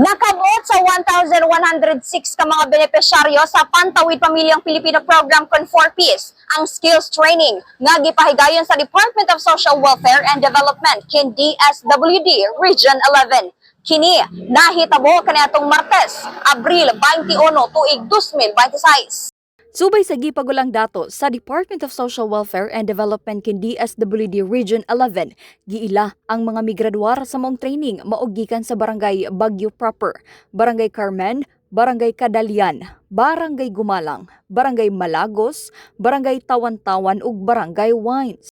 Nakabuot sa 1,106 ka mga benepisyaryo sa Pantawid Pamilyang Pilipino Program kon 4Ps ang skills training nga gipahigayon sa Department of Social Welfare and Development kin DSWD Region 11. Kini nahitabo kaniadtong Martes, Abril 21 tuig 2026. Subay sa gipagulang dato sa Department of Social Welfare and Development kin DSWD Region 11, giila ang mga migraduar sa maong training mao gikan sa Barangay Baguio Proper, Barangay Carmen, Barangay Kadalian, Barangay Gumalang, Barangay Malagos, Barangay Tawan-Tawan ug Barangay Wines.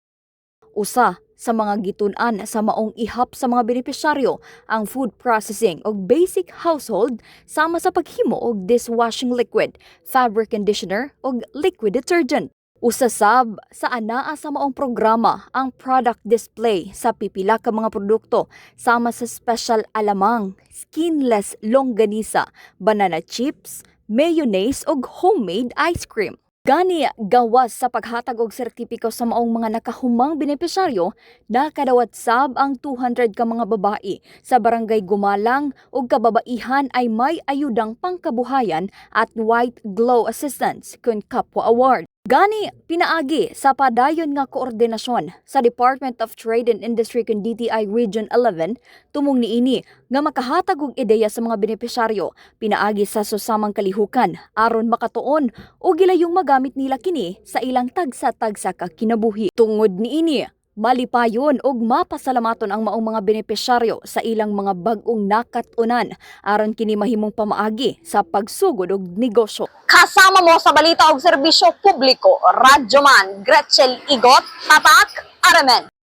Usa sa mga gitun-an sa maong ihap sa mga benepisyaryo ang food processing ug basic household sama sa paghimo og dishwashing liquid, fabric conditioner ug liquid detergent. Usa sab sa anaa sa maong programa ang product display sa pipila ka mga produkto sama sa special alamang, skinless longganisa, banana chips, mayonnaise ug homemade ice cream. Gani gawas sa paghatag og sertipiko sa maong mga nakahumang benepisyaryo, nakadawat sab ang 200 ka mga babae sa Barangay Gumalang ug kababaihan ay may ayudang pangkabuhayan at White Glow Assistance kun Kapwa Award. Gani pinaagi sa padayon nga koordinasyon sa Department of Trade and Industry kun DTI Region 11 tumong niini nga makahatag og ideya sa mga benepisyaryo pinaagi sa susamang kalihukan aron makatuon o gilayong magamit nila kini sa ilang tagsa-tagsa ka kinabuhi. Tungod niini, malipayon og mapasalamaton ang maong mga benepisyaryo sa ilang mga bag-ong nakat-unan aron kini mahimong pamaagi sa pagsugod og negosyo. Kasama mo sa balita og serbisyo publiko, Radyoman Gretchel Igot, Tatak, Aremen.